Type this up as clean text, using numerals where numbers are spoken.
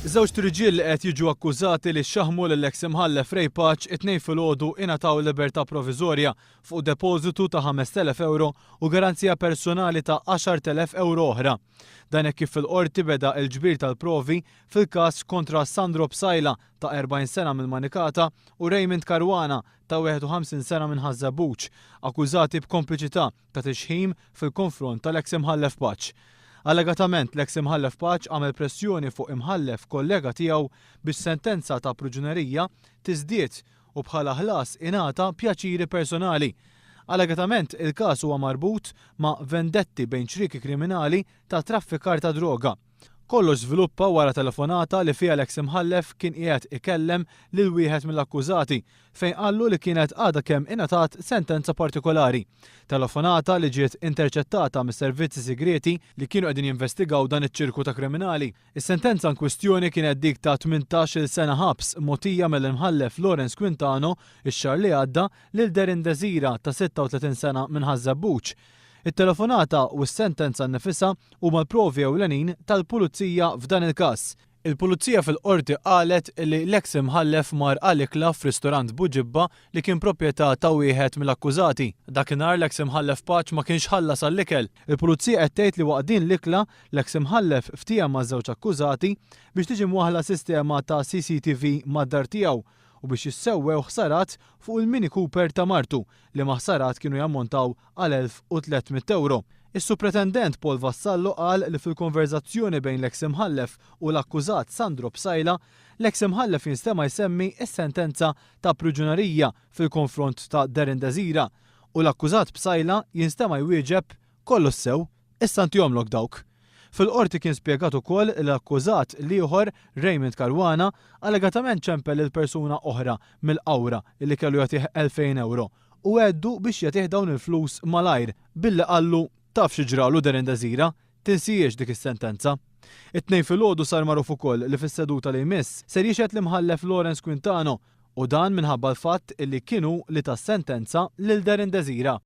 Żewġt irġiel li qed jiġu akkużati li xaħmu lill-eks Imħallef Ray Pace it-Tnejn filgħodu ingħataw libertà proviżorja fuq depożitu ta' 5,000 ewro u garanzija personali ta' 10,000 ewro oħra. Dan hekk kif fil-Qorti beda l-ġbir tal-provi fil-każ kontra Sandro Psaila ta' 40 sena mill-Manikata u Raymond Caruana ta' 51 sena minn Ħaż-Żebbuġ, akkużati b'kompliċità ta' tixħim fil-konfront tal-eks Imħallef Pace. Allegatament, l-eks Imħallef Pace għamel pressjoni fuq Imħallef kollega tiegħu biex sentenza ta' pruġunerija tiżdied u bħala ħlas ingħata pjaċiri personali. Allegatament, il-każ huwa marbut ma' vendetti bejn ċrieki kriminali ta' traffikar ta' droga. Kollox żviluppa wara telefonata li fiha l-eks Imħallef kien qiegħed ikellem lil wieħed mill-akkużati fejn qallu li kienet għadha kemm ingħatat sentenza partikolari. Telefonata li ġiet interċettata mis-servizzi sigrieti li kienu qegħdin jinvestigaw dan iċ-ċirku ta' kriminali. Is-sentenza inkwistjoni kienet dik ta' 18-il sena ħabs mogħtija mill-Imħallef Lawrence Quintano x-xahar li għadda lil Darren Desira ta' 36 sena minn Ħaż-Żebbuġ. It-telefonata u s-sentenza nnifisha huma l-provi ewlenin tal-Pulizija f'dan il-każ. Il-Pulizija fil-Qorti qalet li l-eks Imħallef mar għal ikla f'ristorant Buġibba li kien proprjetà ta' wieħed mill-akkużati. Dakinhar l-eks Imħallef Pace ma kienx ħallas għall-ikel. Il-Pulizija qed tgħid li waqt din l-ikla, l-eks Imħallef ftiehem maż-żewġ akkużati biex tiġi mwaħħla sistema ta' CCTV mad-dar tiegħu u biex jissewwew ħsarat fuq il-Mini Cooper ta' martu, liema ħsarat kienu jammontaw għal 1,300 ewro. Is-Supretendent Paul Vassallo qal li fil-konverżazzjoni bejn l-eks Imħallef u l-akkużat Sandro Psaila, l-eks Imħallef jinstema' jsemmi s-sentenza ta' priġunerija fil-konfront ta' Darren Desira u l-akkużat Psaila jinstema' jwieġeb kollox sew, issa ntihomlok dawk. Fil-Qorti kien spjegat ukoll li l-akkużat l-ieħor, Raymond Caruana, allegatament ċempel lil persuna oħra mill-Qawra li kellu jagħtih 2,000 ewro u għeddu biex jagħtih dawn il-flus malajr billi qallu taf xi ġralu Darren Desira, tinsihiex dik is-sentenza. It-Tnejn filgħodu sar magħruf ukoll li fis-seduta li jmiss ser jixhed l-Imħallef Lawrence Quintano u dan minħabba l-fatt li kien hu li ta s-sentenza lil Darren Desira.